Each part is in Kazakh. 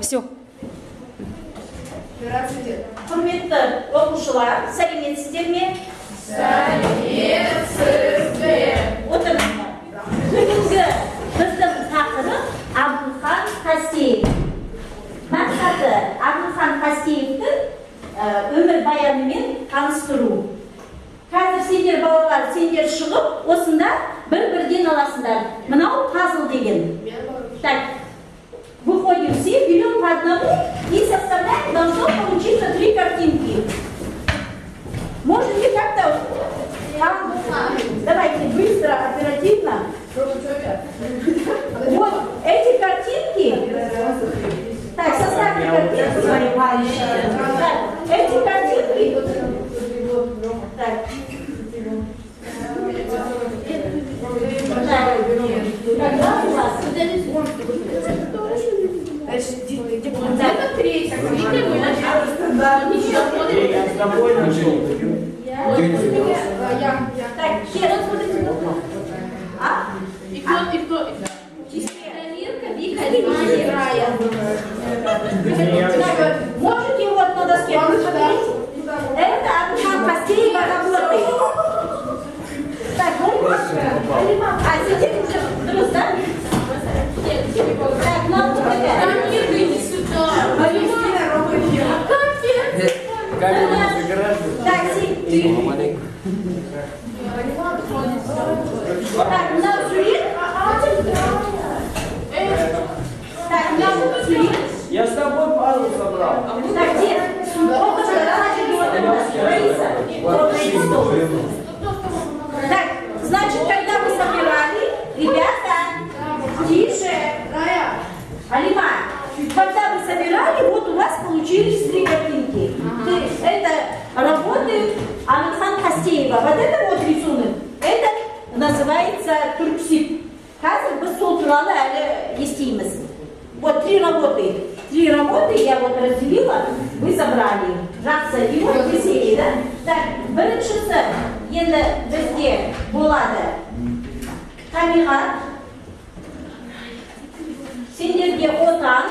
Все. Здравствуйте. Құрметті оқушылар, сәлеметсіздер ме? Сәлеметсіз бе? Отырыңыздар. Бүгінгі біздің тақырып Әбілхан Қастеев. Мақсаты Әбілхан Қастеевтің өмірбаянымен таныстыру. Қазір сендер, балалар, сендер шығып, осында бір-бірден аласыңдар. Мынау пазл деген. Так, выходим все, берем по одному и составляем, должно получиться три картинки. Можете как-то... Давайте быстро, оперативно. Вот эти картинки. Так, составьте картинки свои. Так, эти картинки. Так. Так. Когда у вас? Это третий. Я. Так, а? И кто, и кто? Дамирка, Вика, Рая. Можете вот на доске посмотреть? Это Әбілхан Қастеева работы. Так, вот. А, сидите уже, дұрыс, да? Так, мынау Дамирка, иди сюда. Камеру не загораживай. Так, так, мынау сурет. Так, мынау сурет. Я с тобой пазл собрал. Так, где? Раиса. Так, значит, когда вы собирали, ребята, тише. Алима, когда вы собирали, вот у вас получились три картинки. Это работы Әбілхан Қастеева. Вот это вот рисунок, это называется Түрксіб. Қазір біз сол туралы әлі естиміз. Вот три работы. Три работы я вот разделила, вы забрали. Жақсы, и вот веселье, да? Так, біріншісі енді бізде болады табиғат, сендерге Отан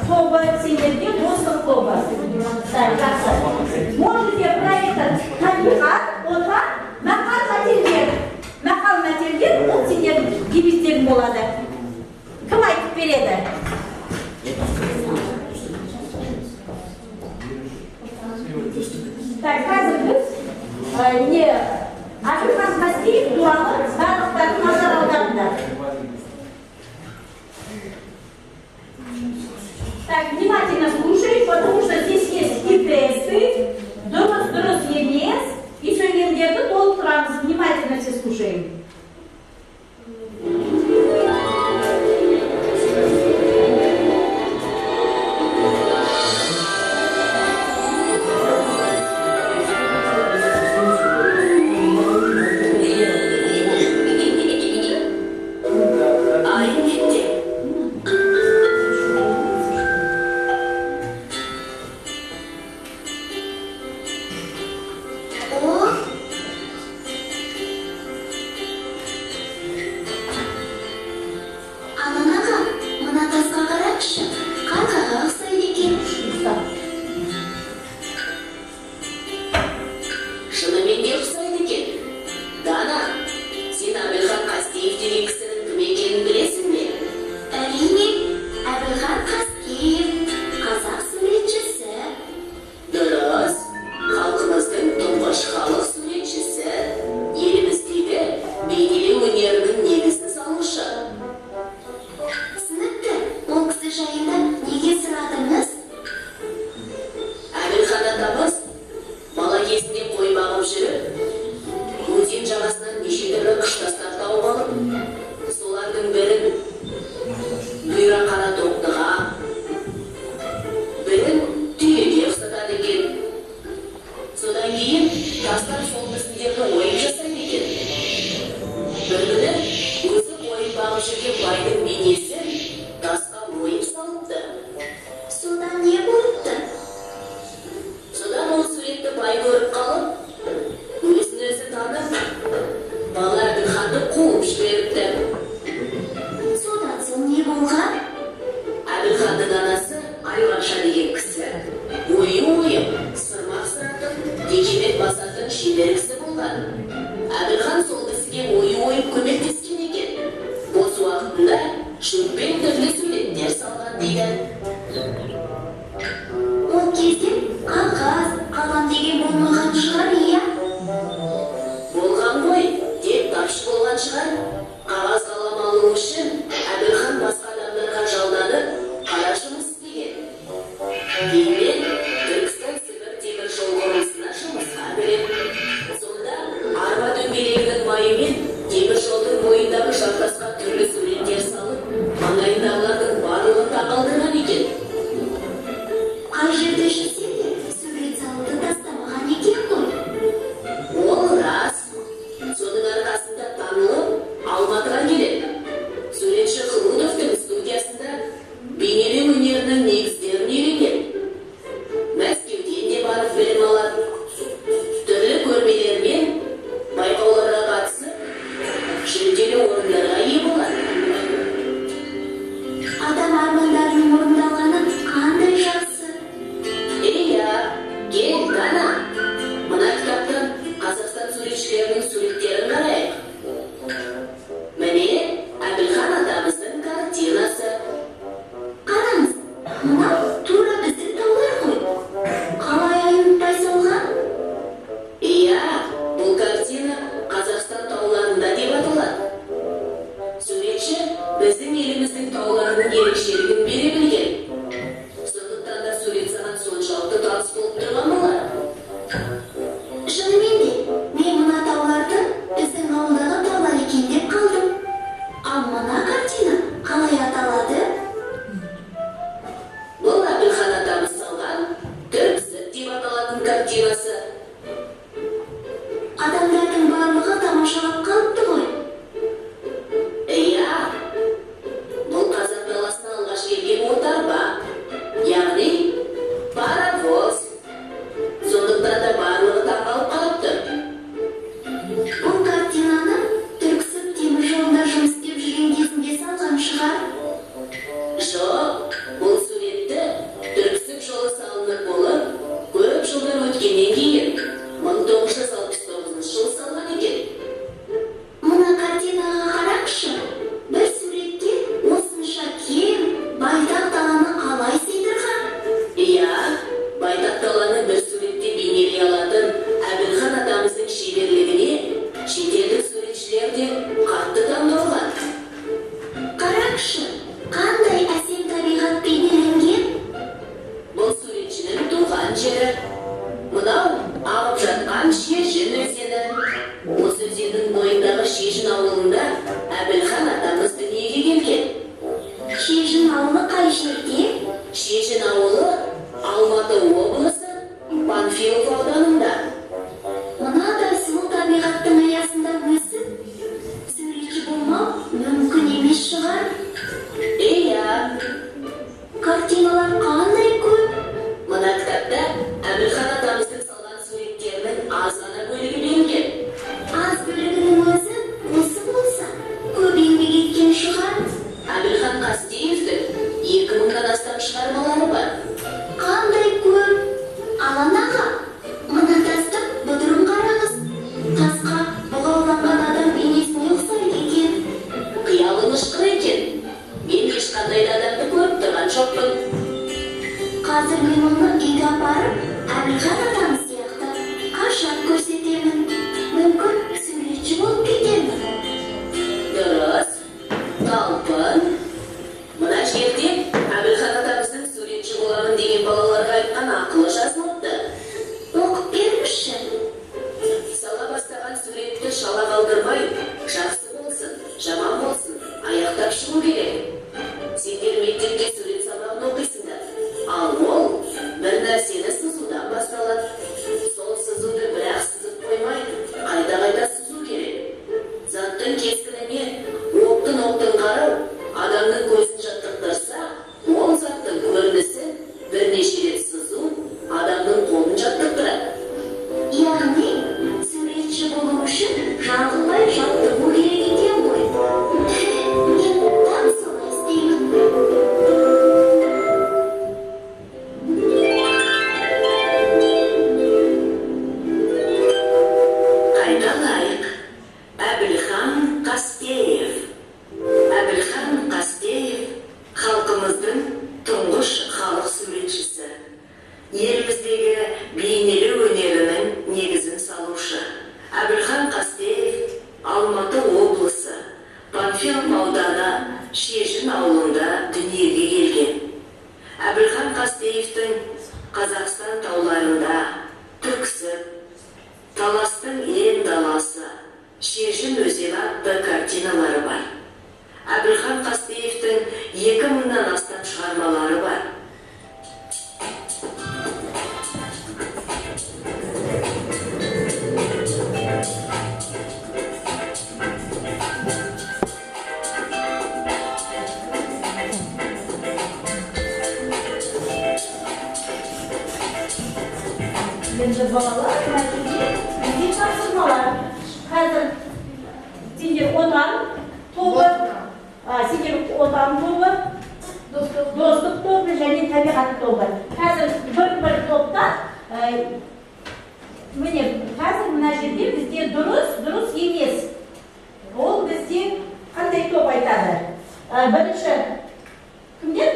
тобы, сендерге достық тобы. Так, жақсы. Можете про этот табиғат, Отан, мақал мәтелдер. Мақал мәтелдер ол сендердің девиздерің болады. Кім айтып береді? Так, қазір біз не Әбілхан Қастеев туралы барлықтарын назар аударыңдар. Так, внимательно слушай, потому что здесь есть и тесты, дұрыс, дұрыс емес, и сөйлемдерді толықтырамыз. Внимательно все слушаем. Бір күні өзі қойын бағып жүрген байдың бейнесін тасқа ойып салыпты. Әбілханша деген кісі ою ойып, сырмақ сыратын, текемет басатын шебер кісі болған. Әбілхан сол кісіге ою ойып көмектескен екен. Бос уақытында шөппен түрлі суреттер салған дейді. Ол кезде қағаз, қалам деген болмаған шығар, иә? Болған ғой, тек тапшы болған шығар. Қағаз, қалам алу үшін Әбілхан басқа адамдарға жалданып, қара жұмыс істеген. Кейіннен Түркістан Сібір темір жол құрылысына жұмысқа кіреді. Сонда арба дөңгелегінің майымен темір жолдың бойындағы жартасқа түрлі суреттер салып, маңайындағылардың барлығын таңғалдырған екен. Қай жерде жүрсе де сурет салуды тастамаған екен ғой. Ол рас. Соның арқасында танылып, Алматыға келеді. Суретші Хлудовтың студиясында бейнелеу өнерінің негіздерін үйренеді. Мәскеуден де барып білім алады. Түрлі көрмелер мен байқауларға қатысып, жүлделі орындарға ие болады. Адам армандарының орындалғаны қандай жақсы. Иә, кел, Дана. Мына кітаптан Қазақстан суретшілерінің суреттерін қарайық. Міне, Әбілхан атамыздың картинасы. Қараңыз, мынау тура біздің таулар ғой. Қалай айнытпай салған? Иә, бұл картина «Қазақстан тауларында» деп аталады. Суретші біздің еліміздің тауларының ерекшелігін бере білген. Сондықтан да сурет саған соншалықты таныс болып тұрған болар. Шынымен де, мен мына тауларды біздің ауылдағы таулар екен деп қалдым. Ал мына картина қалай аталады? Бұл Әбілхан атамыз салған «Түрксіб» деп аталатын картинасы. Адамдардың барлығы тамашалап қалыпты ғой. Иә, бұл қазақ даласына алғаш келген отарба, яғни паровоз. Сондықтан да барлығы таңғалып қалыпты. Бұл картинаны Түрксіб темір жолында жұмыс істеп жүрген кезінде салған шығар. Жоқ, бұл суретті Түрксіб жолы салынып болып, көп жылдар өткеннен кейін, 1969 жылы салған екен. Мына картинаға қараңызшы. Бір суретке осынша кең, байтақ даланы қалай сыйдырған? Иә, байтақ даланы бір суретте бейнелей алатын Әбілхан атамыздың шеберлігіне шетелдік суретшілер де қатты таңғалған. Қараңызшы, қандай әсем табиғат бейнеленген. Бұл суретшінің туған жері. Мынау ағып жатқан Шежін өзені. Осы өзеннің бойындағы Шежін ауылында Әбілхан атамыз дүниеге келген. Шежін ауылы қай жерде? Шежін ауылы Алматы облысы, Панфилов ауданында. Мынадай сұлу табиғаттың аясында өсіп, суретші болмау мүмкін емес шығар. Иә. Картиналар қандай көп. Мына кітапта Әбілхан атамыздың салған суреттерінің аз ғана бөлігі берілген. Аз бөлігінің өзі осы болса, көп еңбек еткен шығар. Әбілхан Қастеевтің 2000-нан астам шығармалары бар. Қандай көп. Алан аға, мына тастың бұдырын қараңыз. Тасқа бұғауланған адам бейнесіне ұқсайды екен. Қиялың ұшқыр екен. Мен ешқандай да адамды көріп тұрған жоқпын. Қазір мен оны үйге апарып, Әбілхан атамыз сияқты қашап көрсетемін. Мүмкін, суретші болып кетемін. Дұрыс. Талпын. Мына жерде Әбілхан атамыздың суретші боламын деген балаларға айтқан ақылы жазылыпты. Оқып беріңізші. Сала бастаған суретті шала қалдырмай, жақсы болсын, жаман болсын, аяқтап шығу керек. Сендер мектепте сурет сабағын оқисыңдар. Ал ол бір нәрсені сызудан басталады. Сол сызуды бір-ақ сызып қоймай, қайта-қайта сызу керек. Заттың кескініне оқтын-оқтын қарау адамның көзін жаттықтырса, ол заттың көрінісін бірнеше рет сызу адамның қолын жаттықтырады. Яғни, суретші болу үшін жалықпай жаттығу керек екен ғой. Мен тап Қастеевтің Қазақстан тауларында Түрксіб, Таластың ен даласы, Шежін өзені атты картиналары бар. Әбілхан Қастеевтің 2000-нан астам шығармалары бар. Енді балалар, мына жерде бізде тапсырмалар. Қазір сендер Отан тобы, сендер Отан тобы, Достық тобы және Табиғат тобы. Қазір бір-бір топтан, міне, қазір мына жерде бізде дұрыс, дұрыс емес. Ол бізде қандай топ айтады? Бірінші кімдер?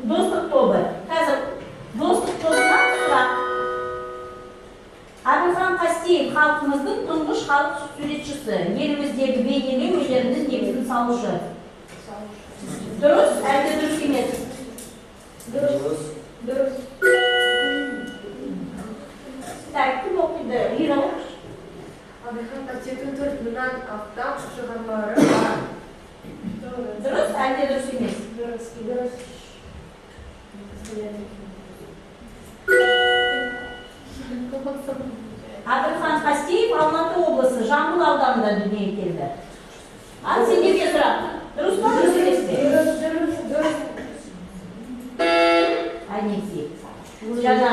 Достық тобы. Қазір Достық тобынан сұрақ. Әбілхан Қастеев халқымыздың тұңғыш халық суретшісі, еліміздегі бейнелеу өнерінің негізін салушы. Дұрыс, әлде дұрыс емес? Дұрыс. Дұрыс. Так, кім оқиды? Лира оқышы. Әбілхан Қастеевтің 4000-нан астам шығармалары бар. Дұрыс, әлде дұрыс емес? Дұрыс. Дұрыс. Әбілхан Қастеев Алматы облысы Жамбыл ауданында дүниеге келді. Ал сендерге сұрақ. Дұрыс па, дұрыс емес пе? Дұрыс, дұрыс. Әнекей. Жаңа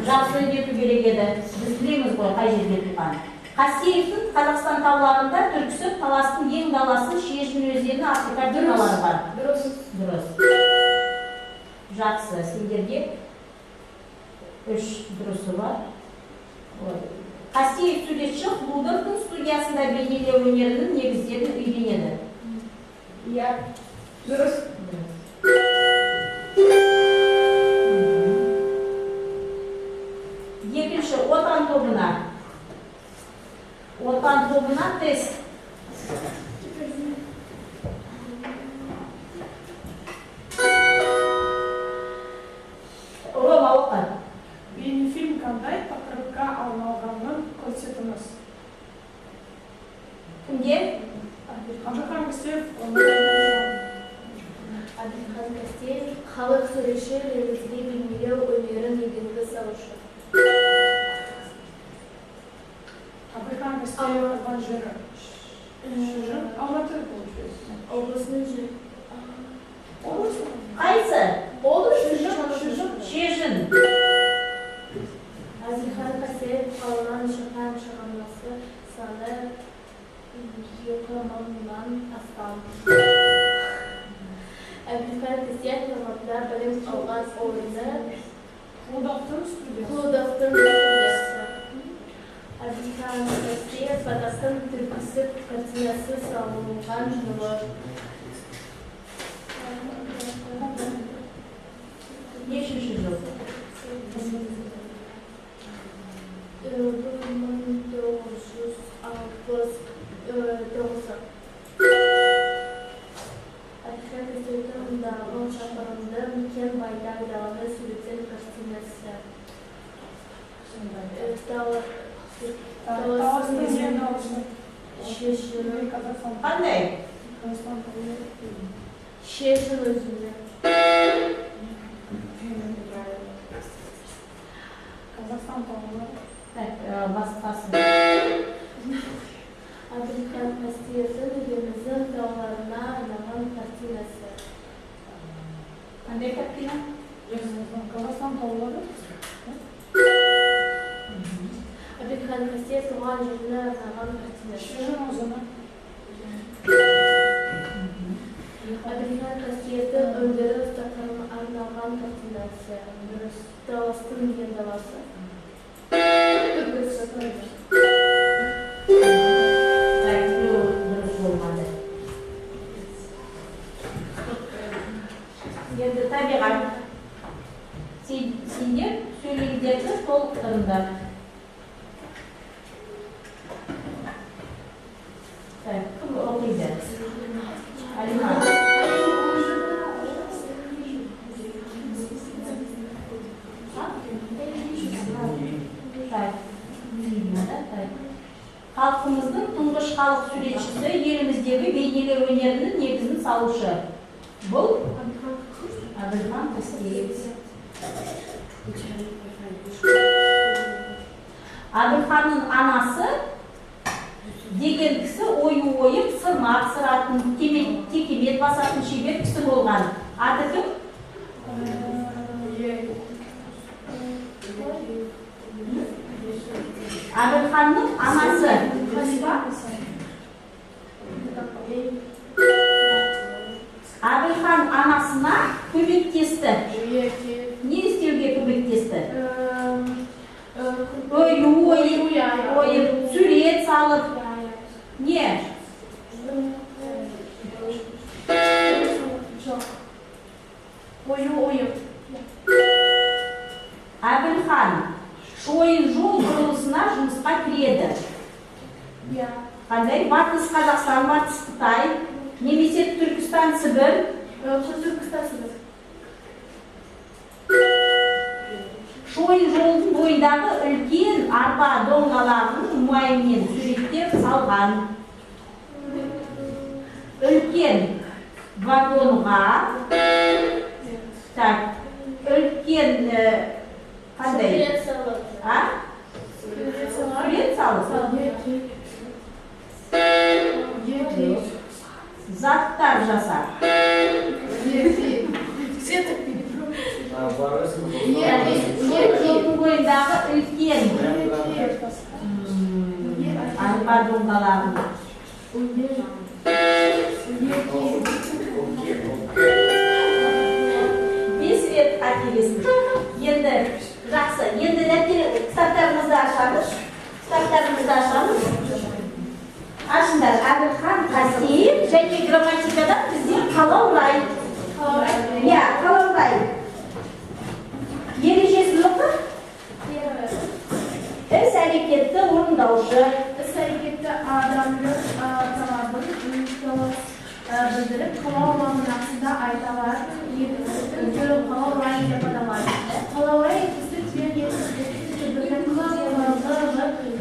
жақсы ету керек еді. Біз білеміз ғой қай жерде туған. Қастеевтің Қазақстан тауларында Түрксіб, Таластың ең даласы, Шежін өзені атты картиналары бар. Дұрыс. Дұрыс. Жақсы, сендерге 3 дұрысы бар. Қастеев суретші Хлудовтың студиясында бейнелеу өнерінің негіздерін үйренеді. Иә. Дұрыс. Екінші, Отан тобына. Отан тобына тест. Рома, оқы. Бейнефильм қандай тақырыпқа арналғанын көрсетіңіз. Кімге? Әбілхан Қастеев. Әбілхан Қастеев халық суретші, елімізде бейнелеу өнерін негізгі салушы. Әбілхан Қастеев туған жері. Шежін, Алматы получается. Облысының жері. Облысы? Қайсы? Облыс Шежін. Шежін. Әбілхан Қастеев қолынан шыққан шығармасы саны 2000-нан астам. Әбілхан Қастеев Алматыда білім алған орны Хлудовтың студиясы. Хлудовтың студиясы. Әбілхан Қастеев Батыстың Түрксіб картинасы салынған жылы. Нешінші жыл? 1969. Әбілхан Қастеевтің мыңдаған шақырымды мекен байтақ даланы суреттен картинасы. Таластың ең даласы. Шешін. Қазақстан. Қандай? Қазақстан таулары. Шешін өзені. Қазақстан таулары. Так, басқасы. Әбілхан Қастеевтің еліміздің тауларына арналған картинасы. Қандай картина? Қазақстан таулары. Әбілхан Қастеев туған жеріне арналған картинасы. Шежін өзені. Әбілхан Қастеевтің өндіріс тақырыбына арналған картинасы. Дұрыс. Таластың ең даласы. Так, дұрыс болмады. Енді табиғат. Сендер сөйлемдерді толықтырыңдар. Так, кім оқиды? Алима. салушы. Бұл Әбілхан Қастеев. Әбілханның анасы деген кісі ою ойып, сырмақ сыратын, текемет басатын шебер кісі болған. Аты кім? Әбілханның анасы. Әбілхан анасына көмектесті. Не істеуге көмектесті? Ою ойып, сурет салып. Не? Ою ойып. Әбілхан шойын жол құрылысына жұмысқа кіреді. Қандай? Батыс Қазақстан, Батыс Қытай, немесе Түркістан, Сібір. Түркістан, Сібір. Шойын жолдың бойындағы үлкен арба доңғалағын маймен суреттеп салған. Үлкен вагонға, так, үлкен қандай? А? Сурет салып. Заттар жасап. Жолдың бойындағы үлкен арба доңғалағын. 5 рет қателестік. Енді жақсы. Енді кітаптарымызды ашамыз. Кітаптарымызды ашамыз. Ашыңдар. Әбілхан Қастеев және грамматикадан бізде Қалаурай. Иә, Қалаурай. Ережесін оқы. Іс әрекетті орындаушы. Іс әрекетті адамның талабын білдіріп, қалау мағынасында айталатын етістіктің түрі қалаурай деп аталады. Қалаурай етістік пен етістіктің түбірінің қ,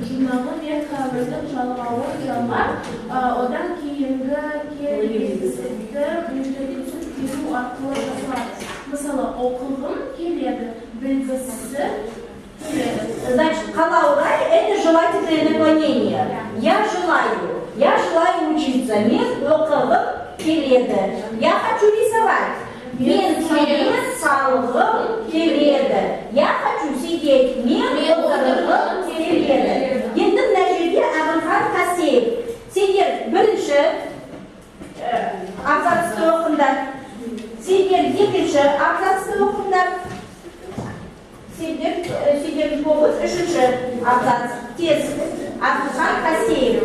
жұрнағы мен қабірдің жалғауын жалғап, одан кейінгі кел етістікті белгісін теру арқылы жасалады. Мысалы, оқығым келеді, білгісі келеді. Значит, қалаурай – это желательное наклонение. Я желаю учиться. Мен оқығым келеді. Я хочу рисовать. Мен сурет салғым келеді. Я хочу сидеть. Мен отырғым келеді. Енді мына жерде Әбілхан Қастеев. Сендер бірінші абзацты оқыңдар. Сендер екінші абзацты оқыңдар. Сендердің тобы үшінші абзац. Тез. Әбілхан Қастеев.